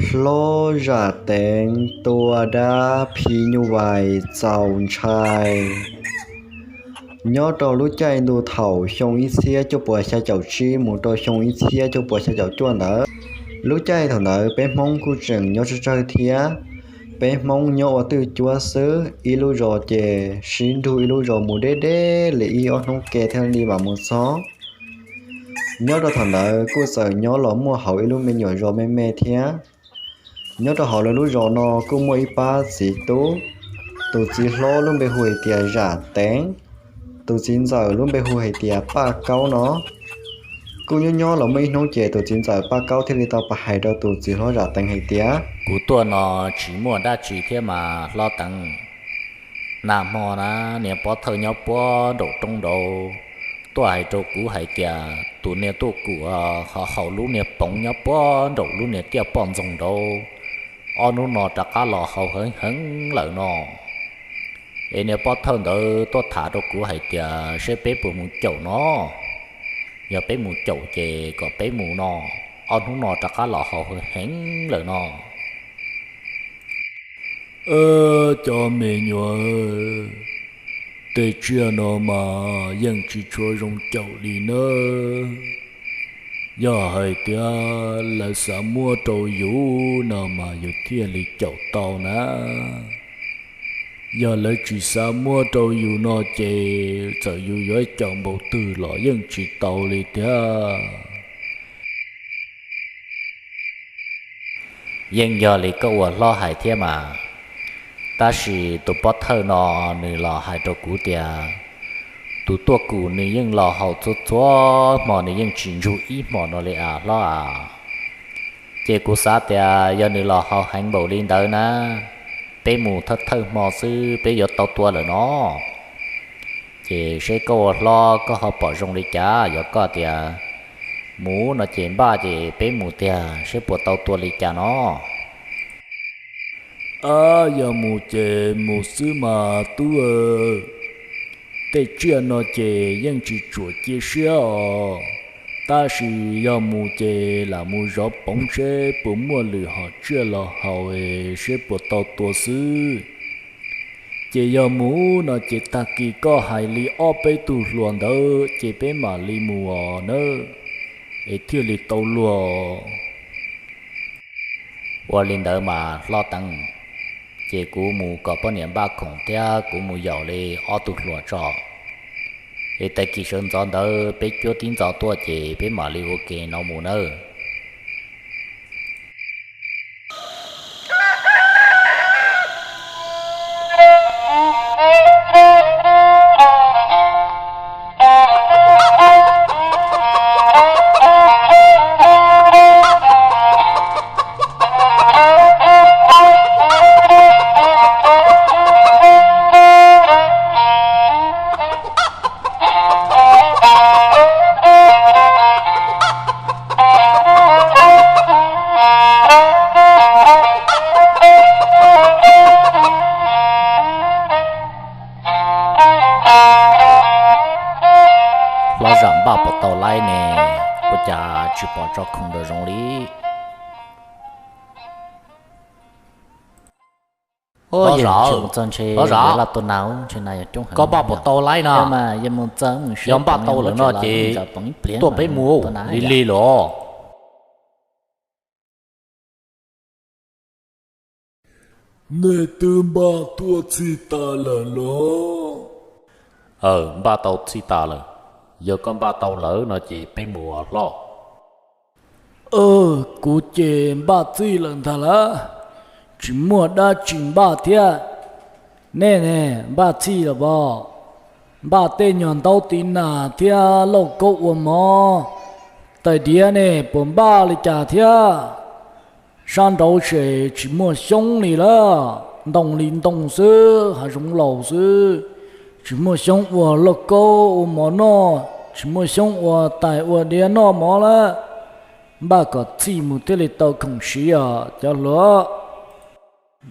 Hlob Zam Teev tua dab phi nyuj vais txaus ntshai. Nyob rau lub caij ntu thaum xyoo ib txhiab cuaj puas xya caum tsib mus rau xyoo ib txhiab cuaj puas xya caum cuaj ntawd, lub caij thaum ntawd peb Hmoob kuj tseem nyob tsawg tsawg thiab. Peb Hmoob nyob ua twj cuab xwb, ib lub zos ces sib nrug ib lub zos mus deb deb li ib ob hnub ke thiaj li mam mus txog. Nyob rau thaum ntawd kuj txawm nyob los muaj hauv ib lub me nyuam zos me me thiab. Nyob rau hauv lawv lub zos no kuj muaj ib pab txiv tub, tus txiv hlob lub npe hu hais tias Zam Teev, tus txiv ntxawm lub npe hu hais tias Paj Kaub no. Kuj nyob nyob los muaj ib hnub ces tus txiv ntxawm Paj Kaub thiaj li tau pab hais rau tus txiv hlob Zam Teev hais tias, kuv tuaj no tsis muaj dab tsi thiab mas hlob Teev, nag hmo na niag pov thawj nyob puag nraum roob nraud tuaj hais rau kuv hais tias tus niag tuaj kum ho haus lub niag poov nyob puag nraum lub niag tiaj poj ntxoog nraud, ob hnub no rov qab los haus heev heev lawm no. Es niag pov thawj ntawd tuaj tham rau kuv hais tias seb peb puas mus caum no, yog peb mus caum ces kom peb mus no, ob hnub no rov qab los haus heev heev lawm no. Cov me nyuam, tej tsiaj no mas yeej tsis tshua zoo caum li nawb. Yog hais tias lawv xav muab rau yus no mas yus thiaj li caum tau na. Yog lawv tsis xav muab rau yus no ces txawm yus yuav caum npaum twg los yeej tsis tau li thiab. Yeej yog li koj ua hlob hais thiab mas, tab sis tus pov thawj no nws los hais rau kuv tias tus tuaj kum nws yeej los haus txhua txhua hmo, nws yeej tsis ntsug ib hmo no li as hlob as. Ces kuv xav tias yog nws los haus heev npaum li ntawd na, peb mus thawj thawj hmo xwb peb yuav tau tua lawm no. Ces seb koj ua hlob koj ho pom zoo li cas, yog koj tias mus no ces npaj ces peb mus tiag seb puas tau tua li cas no. Ab, yog mus ces mus xwb mas tub, tej tsiaj no ces yeej tsis tshua cia siab os. Tab sis yog mus ces lam mus zov poov seb puas muaj lwm hom tsiaj los haus es seb puas tau tua xwb. Ces yog mus no ces tag kis koj hais li ob peb tug hluas ntawd ces peb mam li mus os nawb, es thiaj li tau luag. Ua li ntawd mas hlob Teev, ces kuv mus kom poj niam npaj khoom thiab kuv mus yaum li ob tug hluas tso. Es tag kis sawv ntxov ntawd peb cuab tib ntxov tuaj ces peb mam li ua ke no mus nawb. Hlob Zam npaj puas tau laib ne? Ua cas tsis pom tso khoom nraum zoov li? Hlob Zam, koj npaj puas tau laib na? Yog npaj tau lawm no ces tuaj peb mus, lig lig los. Nej twb npaj tuaj txhij tas lawm los? Npaj tau txhij tas lawm. Yog koj npaj tau lawm no ces peb mus hlob. Kuv ces npaj txhij lawm ntag lauj, tsis muaj dab tsi npaj thiab. Nej ne, npaj txhij los pom? Npaj tej nyuag ntaub tiv nas thiab lauj kaub ua mov, tais diav ne puas npaj li cas thiab? Sab nraud ces tsis muaj xyoob li lawm, ntoo li ntoo xwb, hav zoov laus xwb. Tsis muaj xyoob ua lauj kaub ua mov noj, tsis muaj xyoob ua tais ua diav noj mov lawm. Npaj kom txhij mus thiaj li tau khoom siv os cov hluas.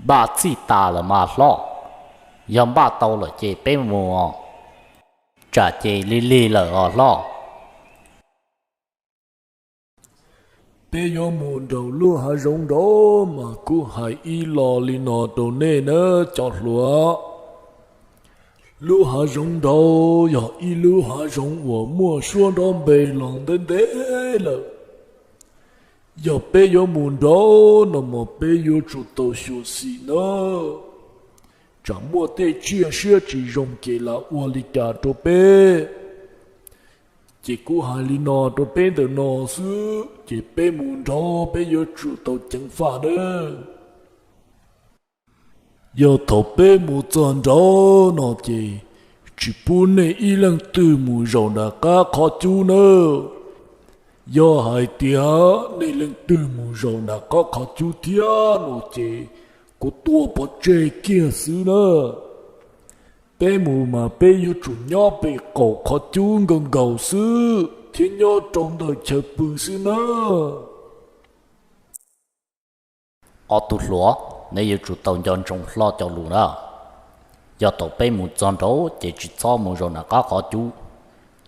Npaj txhij tas lawm mas hlob, yog npaj tau lawm ces peb mus, tsam ces lig lig lawm os hlob. Peb yuav mus nraum lub hav zoov nraud mas kuv hais ib lo li no rau nej nawb cov hluas. Lub hav zoov nraud yog ib lub hav zoov uas muaj suab nrov npe los ntev ntev lawm. Yog peb yuav mus nraud no mas peb yuav tsum tau xyuam xim nawb. Tsam muaj tej tsiaj siab tsis zoo ces lam ua li cas rau peb. Ces kuv hais li no rau peb ntawm no xwb, ces peb mus nraud peb yuav tsum tau ceev faj nawb. Yog thaum peb mus txog nraud no ces tsis pub nej ib leej twg mus zaum nram qab qhov cub nawb. Yog hais tias nej leej twg mus zaum nram qab qhov cub thiab no ces kuv tua pov tseg kiag xwb nawb. Peb mus mas peb yuav tsum nyob pem qaum qhov cub nkaus nkaus xwb thiab nyob rau ntawm chaw pw xwb nawb. Ob tug hluas, neb yuav tsum tau nco ntsoov hlob cov lus na. Yog thaum peb mus txog nraud ces tsis txhob mus zaum nram qab qhov cub.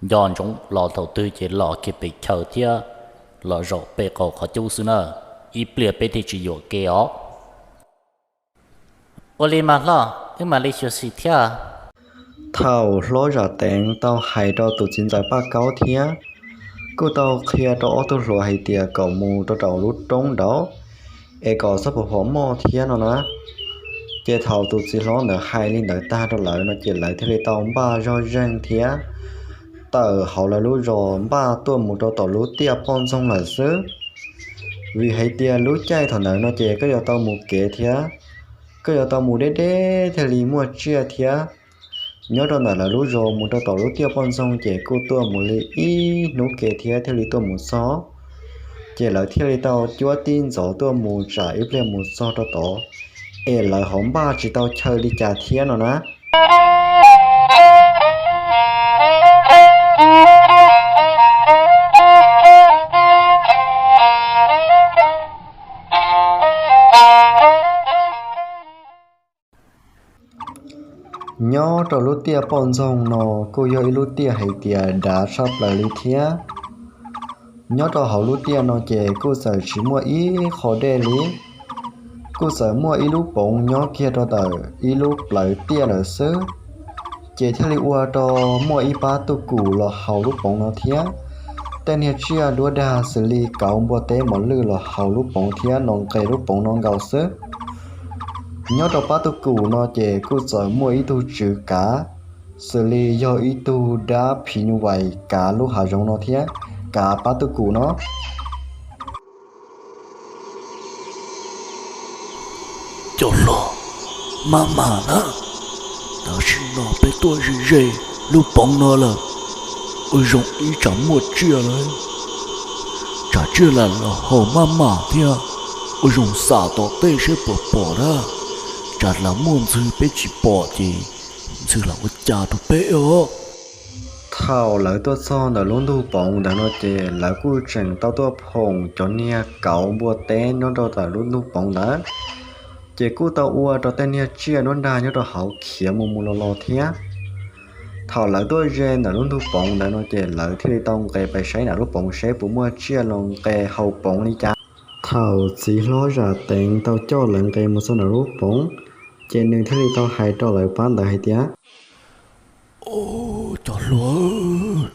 Nco ntsoov los thaum twg ces los kiag pem chaw thiab los zaum pem qaum qhov cub xwb na, ib pliag peb thiaj tsis yuam kev os. Ua li mas hlob, wb mam li xyuam xim thiab. Thaum hlob Zam Teev tau hais rau tus txiv ntxawm Paj Kaub thiab kuj tau qhia rau ob tug hluas hais tias kom mus rau rau lub roob nraud es kom txhob pom moj thiab no na. Ces thaum tus txiv hlob ntawd hais li ntawd tag rau lawv no ces lawv thiaj li tau npaj zog zeeg thiab tawm hauv lawv lub zos npaj tuaj mus rau tom lub tiaj poj ntxoog lawm xwb. Vim hais tias lub caij thaum ntawd no ces koj yuav tau mus kev thiab koj yuav tau mus deb deb thiaj li muaj tsiaj thiab. Nyob rau ntawm lawv lub zos mus rau tom lub tiaj poj ntxoog ces kuj tuaj mus li ib hnub kev thiab thiaj li tuaj mus txog. Ces lawv thiaj li tau cuab tib ntxov tuaj mus tsam ib pliag mus txog rau tod es lawv ho npaj tsis tau chaw li cas thiab no na. Nyob rau lub tiaj poj ntxoog no kuj yog ib lub tiaj hais tias dav tshaj plaws li thiab. Nyob rau hauv lub tiaj no ces kuj txawm tsis muaj ib qho dej li, kuj txawm muaj ib lub poov nyob kiag rau ntawm ib lub plawv tiaj lawm xwb. Ces thiaj li ua rau muaj ib pab tuj kum los hauv lub poov no thiab tej niag tsiaj duab dag xws li kauv, npua teb, mos lwj los hauv lub poov thiab no nqes lub poov no nkaus xwb. Nyob rau pab tuj kum no ces kuj txawm muaj ib tug tswv kav, xws li yog ib tug dab phim nyuj vais kav lub hav zoov no thiab kav pab tuj kum no. Cov hluas, maj mam na, tam sim no peb tuaj ze ze lub poov no lawm, ua zoo ib tsam muaj tsiaj lawm, tsam tsiaj lam los haus maj mam thiab, ua zoo xam tom tej seb puas pom na, tsam lam muaj ntxhw peb tsis pom ces ntxhw lam ua cas rau peb os. Thaum lawv tuaj txog ntawm lub ntug poov ntawd no ces lawv kuj tseem tau tuaj phoom cov niag kauv, npua teb nyob rau ntawm lub ntug poov ntawd, ces kuj tau ua rau tej niag tsiaj duab dag nyob rau hauv khiav mus mus los los thiab. Thaum lawv tuaj ze ntawm lub ntug poov ntawd no ces lawv thiaj li tau nqes pais saib nram lub poov seb puas muaj tsiaj los nqes haus poov li cas. Thaum txiv hlob Zam Teev tau coj lawv nqes mus txog nram lub poov, ces nws thiaj li tau hais rau lawv pab ntawd hais tias, Os, cov hluas,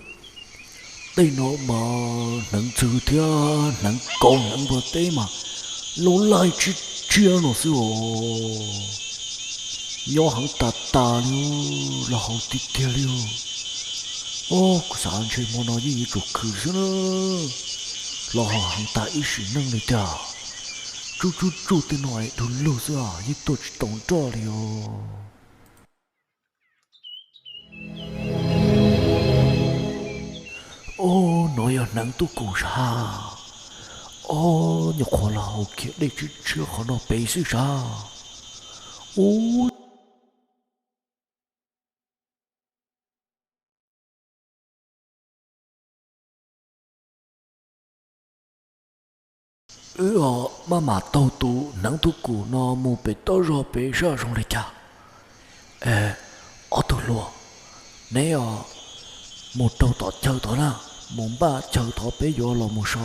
tej no mas hneev ntxhw thiab hneev kauv hneev npua teb mas laub laij tshiab tshiab no xwb os. Nyob heev tas tas li, los haus tiag tiag li. Os, kuv xav ntshe hmo no yeej yuav tsum khwv xwb na, los haus heev tas ib sim neej li tiag. Tsuj tsuj tsuj tej no es du lug xwb, yeej tuaj tsis tau nroj li os. Os, no yog hneev tuj kum sab. Os, nyuam qhuav los haus kiag dej tshiab tshiab qhov no pem xwb sab. Ub, wb maj mam taug tus hneev tuj kum no mus pem toj zog pem sab zoo li cas. Ob tug hluas, neb mus rau tom chaw tod na, mus npaj chaw tod peb yuav los mus so.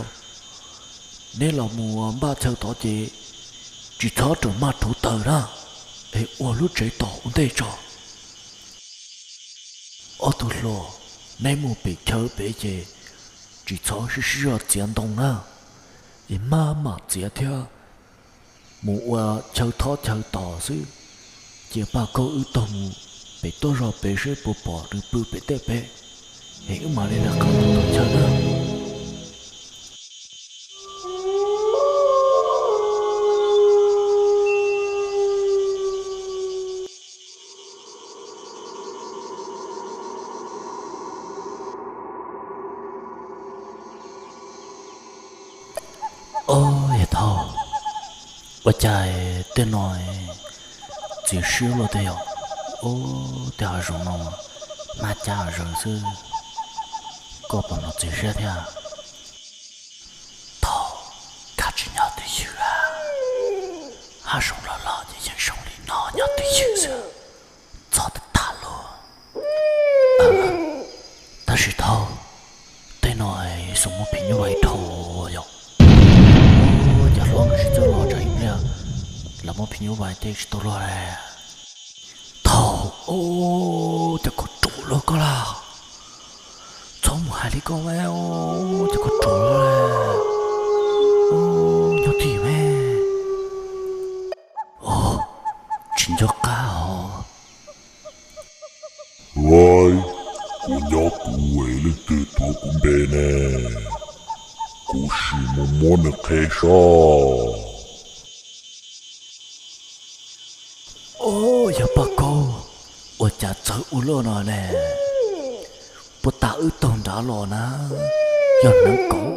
Neb los mus npaj chaw tod ces tsis txhob rau maj rhuav taws na, es ua lub tsev tos ua ntej tso. Ob tug hluas, neb mus pem chaw pem ces tsis txhob sib sib zog txiav ntoo na, es maj mam txiav thiab mus ua chaw thob chaw tos xwb. Cia Paj Kaub wb taug mus pem tuaj zog pem seb puas pom nws pw pem tej pem, es wb mam li lawv qab mus tom chaw na. Ob, yawg Thauj, ua cas tej no txias siab luaj tiag yom? Ob, tej hav zoov no mas hmab cab hav zoov xwb, koj puas hnov txias siab thiab? Thauj, koj tsis nyob twj ywm a, hav zoov los los ces yeej zoo li no nyob twj ywm xwb, txog tag tag luaj. Tab sis Thauj, tej no xyov muaj phim nyuj vais dhau yom? Ua cas hlob nkawd sib txawb los tsam ib pliag lawv muaj phim nyuj vais tej tsis tau luag li. Thauj, ua cas koj ruam luaj koj lawm, txhob mus hais li koj, ua cas koj ruam luaj li, nyob twj ywm me. Tsis nco qab os. Ua, kuv nyob kuv es leej twg tuav kuv npe ne? Kuv sim mus muab nws qheb soj. Ob, yawg Paj Kaub, ua cas txawv ua luaj no ne? Puag ta wb taug nrad los na, yog hneev kauv,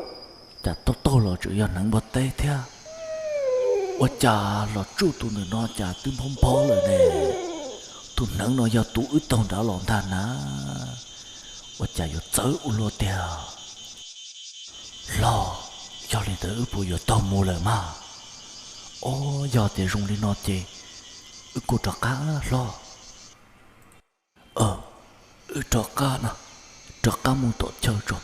cas taug taug los tseem yog hneev npua teb thiab. Ua cas los tsuj tus ntawm no cas twb nphob nphob lawm ne? Tus hneev no yog tus wb taug nrad los ntag na. Ua cas yuav txawv ua luaj tiag? Hlob, yog li ntawd wb puas yuav taug mus lawm mas? Ob, yog tias zoo li no ces wb kuj rov qab hlob. Wb rov qab na, rov qab mus tom chaw tso,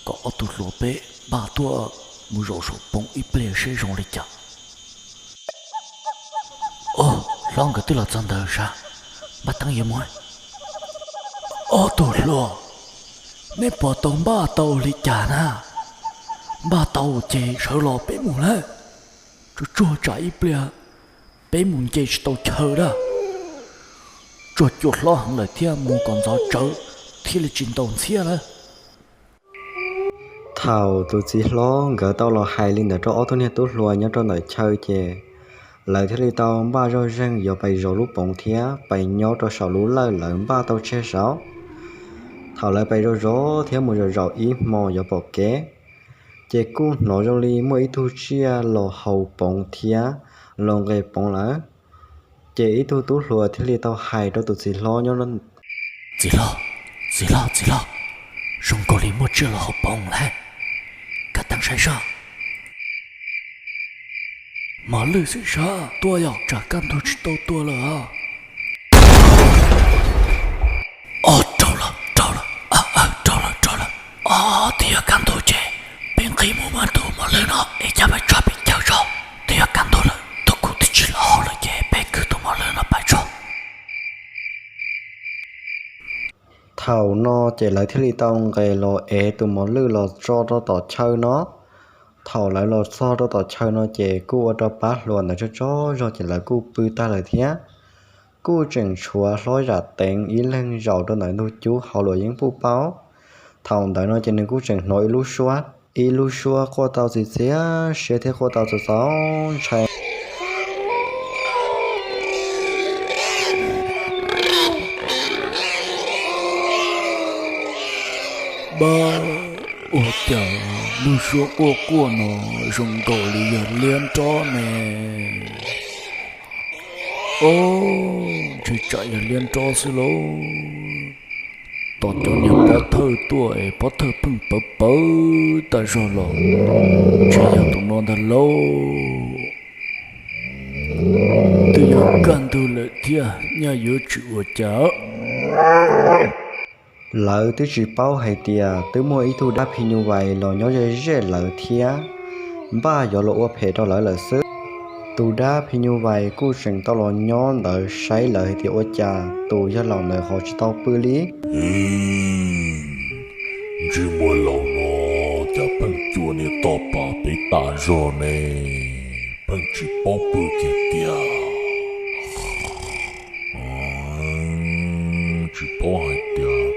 kom ob tug hluas peb npaj tuaj mus zaum saum poov ib pliag seb zoo li cas. Ob, hlob nkawd twb los txog ntawd sav, npaj teeb yuav mus. Ob tug hluas, neb puas tau npaj tau li cas na? Npaj tau ces sawv los peb mus lawm. Tsuag tsuag tsam ib pliag peb mus nce tsis tau chaw lawm. Tsuag cua hlob heev lawm thiab, mus kom ntxov tsawv thiaj li tsis ntaus ntxhiab lawm. Thaum tus txiv hlob nkawd tau los hais li ntawd rau ob tug niag tub hluas nyob rau ntawm chaw ces lawv thiaj li tau npaj zoj zeeg yuav pais zaum lub poov thiab pais nyob rau saum lub lawj lawv npaj tau tseg saud. Thaum lawv pais zov zov thiab mus zaum zaum ib hmo yuav pom kev, ces kuj hnov zoo li muaj ib tug tsiaj los haus poov thiab los nqes poov lawm. Ces ib tug tub hluas thiaj li tau hais rau tus txiv hlob nyob, Txiv hlob, txiv hlob, txiv hlob, zoo nkaus li muaj tsiaj los haus poov lawm, koj teeb saib soj. Mos lwj xwb soj, tuaj yog tsam kaj ntug tsis tau tuaj lawm. Ob, raug lawm, raug lawm, raug lawm, raug lawm. Ob, twb yog kaj ntug ces peb nqis mus mas tus mos lwj no es coj pais tso pem chaw tso. Twb yog kaj ntug lawm, tus kuv twb tsis los hauv lawm ces peb kwv tus mos lwj no pais tso. Thaum no ces lawv thiaj li tau nqes los ev tus mos lwj los tso rau tom chaw no. Thaum lawv los txog rau tom chaw no ces kuj ua rau pab hluas ntawd tsaug tsaug zog ces lawv kuj pw tag lawm thiab. Kuj tseem tshuav hlob Zam Teev ib leeg zaum rau ntawm ntug cub hauv luam yeeb puj paub. Thaum ntawd no ces nws kuj tseem hnov ib lub suab, ib lub suab quaj tau txias txias siab thiab quaj tau txaus txaus ntshai. Npab, ua cas lub suab quaj quaj no zoo nkaus li yog liab nrob ne? Ob, ntshe tsam yog liab nrob xwb lauj. Tos cov niag pov thawj tuaj es pov thawj pheej pawv pawv tag zog los, ntshe yog tus no ntag lauj. Twb yog kaj ntug lawm thiab nyaj yuav tsis ua cas. Lawv twb tsis paub hais tias twb muaj ib tug dab phim nyuj vais los nyob ze ze lawv thiab. npaj yuav los ua phem rau lawv lawm xwb. Tus dab phim nyuj vais kuj tseem tau los nyob ntawd saib lawv hais tias ua cas tus yawg laus ntawd ho tsis tau pw li. Ntsej muag laus no cas pheej cua niag toj pas pem tas zog ne, pheej tsis paub pw kiag tiag. Tsis paub hais tias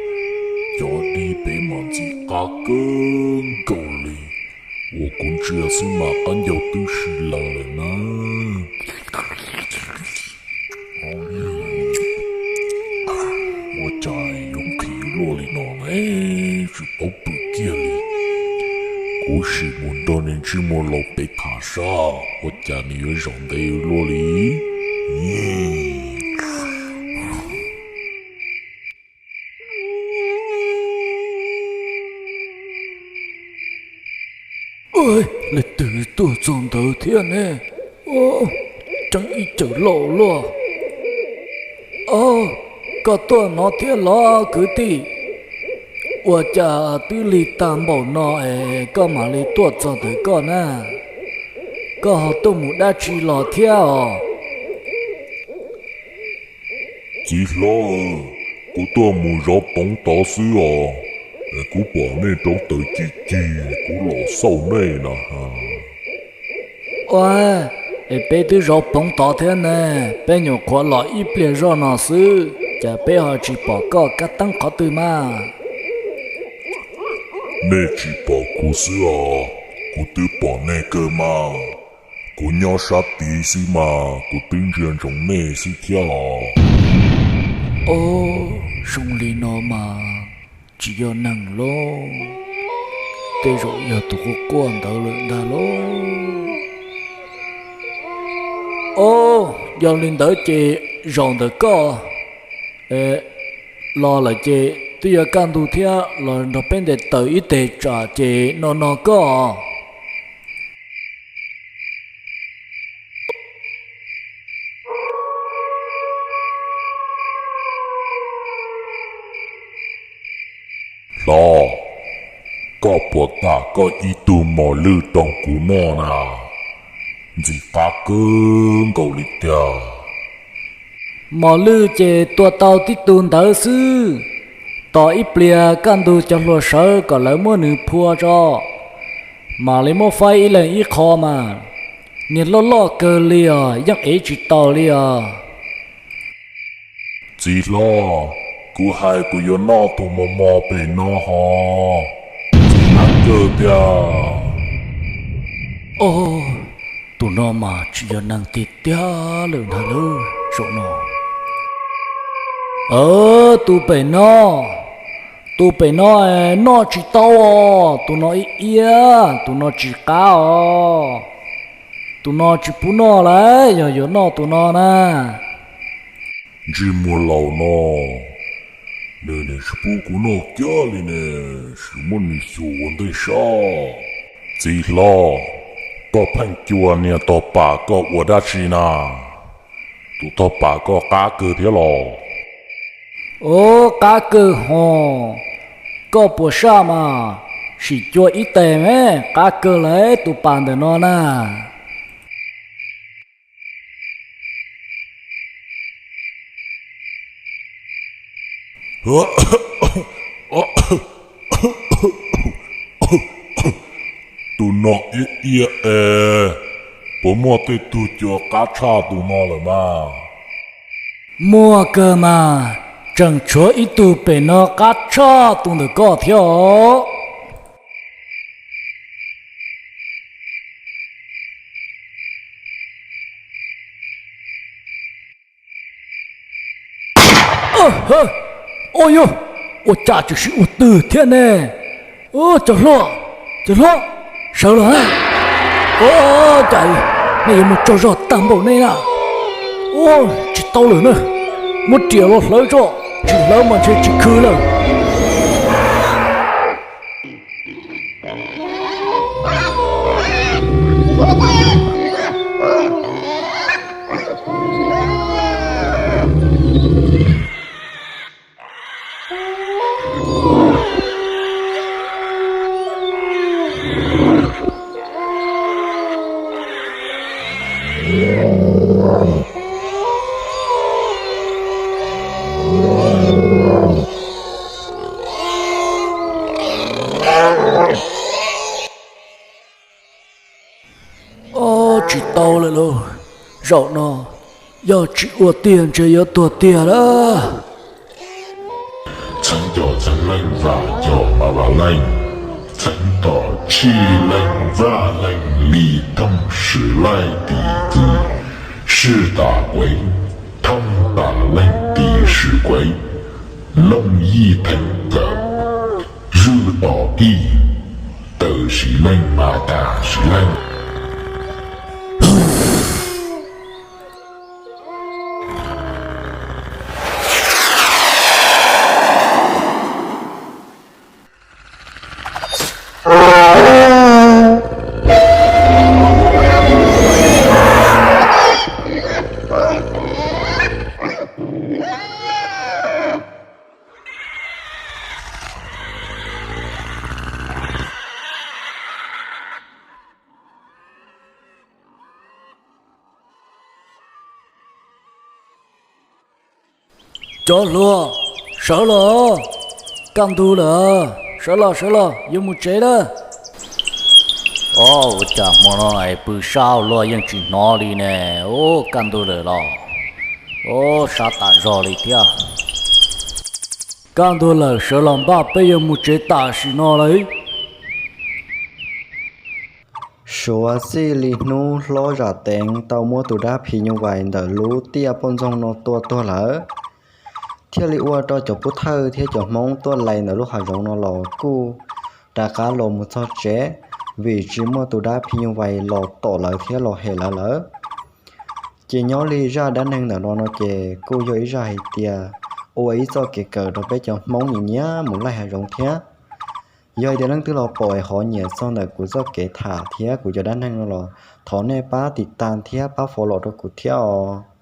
cov dib pem mas ntxim qab kawg nkaus li, uas kuv ntsia xwb mas qab ncaug twb si laws lawm na. Ua cas yuav nqhis luaj li no ne, tsis paub pw kiag li. Kuv sim mus nrog nws ntsej muag laus pem tham sab, ua cas nws yuav zaum ntev luaj li. Leej twg tuaj txog ntawd thiab ne? Tseem ib cawm laus luaj. Au, koj tuaj no thiab los kwv tij? Ua cas twb lig tag npaum no es koj mam li tuaj txog ntawm koj na? Koj ho tuaj mus dab tsi los thiab os? Txiv hlob, kuv tuaj mus zov poov tod xwb os. Kuv pom nej rauv taws ci ci, kuv los xauj nej na. Ua, es peb twb zov poov tod thiab ne, peb nyuam qhuav los ib pliag zoj no xwb, cas peb ho tsis pom koj kab teeb qhov twg mas? Nej tsis pom kuv xwb os, kuv twb pom nej kawg mas. Kuv nyob sab tid xwb mas kuv twb ntsia ntsoov nej xwb thiab os. Au, zoo li no mas tsis yog neeg lauj, tej zaum yog tus quaj quaj ntawd lawm ntag lauj. Au, yog li ntawd ces zaum ntawm koj los lawm ces twb yuav kaj ntug thiab, los nrog peb ntes taws ib teg tsam ces no no koj. Hlob, koj puas kam koj ib tug mos lwj rau kuv noj na? Ntxim qab kawg nkaus li tiag. Mos lwj ces tua tau tib tug ntawd xwb, tos ib pliag kaj ntug cov hluas sawv kom lawv muab nws phua tso, mam li muab faib ib leeg ib qho mas. Niag loj loj kawg li os, yeej ev tsis taus li os. Txiv hlob, kuv hais kuv yuav noj tus mos mos pem no hos, txiv hais kawg tiag. Tus no mas tsis yog neeg tiag tiag lawm ntag lauj, zaum no. Tus pem no, tus pem no noj tsis tau os, tus no ib iab, tus no tsis qab os. Tus no tsis pub noj lauj, yog yuav noj tus no na. Ntsej muag laus no, nws nim tsis pub kuv noj kiag li ne, sim muab nws xyuas ua ntej saib. Txiv hlob, koj pheej cua niag tog pas koj ua dab tsi na? Tus tog pas koj qab kawg thiab los? Ua, qab kawg hos. Koj puas saj mas, sim cua ib teg me, qab kawg lauj tus pas ntawm no na. Tus no iab iab es, puas muaj tej tug cua qab tshaj tus no lawm mas? Muaj kawg mas, tseem tshuav ib tug pem no qab tshaj tus ntawm koj thiab os. Ua yog, ua cas tseem sib ua twg thiab ne? Cov hluas, cov hluas, sawv los. Ua cas nej yuav mus tsaug zog tag npaum nej na? Ua, tsis tau lawm na, muab riam los hlawv tso, tsis hlawv mas ntshe tsis khw lawm. Ob, tsis tau lawm lauj, zaum no yog tsis ua tiag ntshe yuav tuag tiag lawm. Txheeb cov txheeb leej, vam cov mas vam leej, txheeb tom tshij leej, vaj leej li, thooj swv laij tiv txwv, swj tas kuev, thooj tas leej tiv swv kuev, looj yij theeb kawm, zwj tom tij, tawm siv leej mas tas siv leej. Cov hluas, sawv los, kaj ntug lawm, sawv los sawv los yuav mus tsev lawm. Ob, ua cas hmo no es pw sab luaj yeej tsis hnov li ne. Ub, kaj ntug lawm los. Ub, sab tas zog li thiab. Kaj ntug lawm, sawv los npaj, peb yuav mus tsev tam sim no lawm. Suav txij li hnub hlob Zam Teev tau muab tus dab phim nyuj vais ntawm lub tiaj poj ntxoog no tua tuag lawm, thiaj li ua rau cov pub thawj thiab cov Hmoob tuaj lais ntawm lub hav zoov no los kuj rov qab los mus txog tsev, vim tsis muaj tus dab phim nyuj vais los tom lawv thiab los hem lawv lawm. Ces nyob li zaj dab neeg ntawm no no ces kuj yog ib zaj hais tias ua ib txoj kev kawm rau peb cov Hmoob nyiam nyiam mus laij hav zoov thiab. Yog hais tias leej twg los pom es ho nyiam txog ntawm kuv txoj kev tham thiab kuv cov dab neeg no los thov nej pab tiv tas thiab pab follow rau kuv thiab os.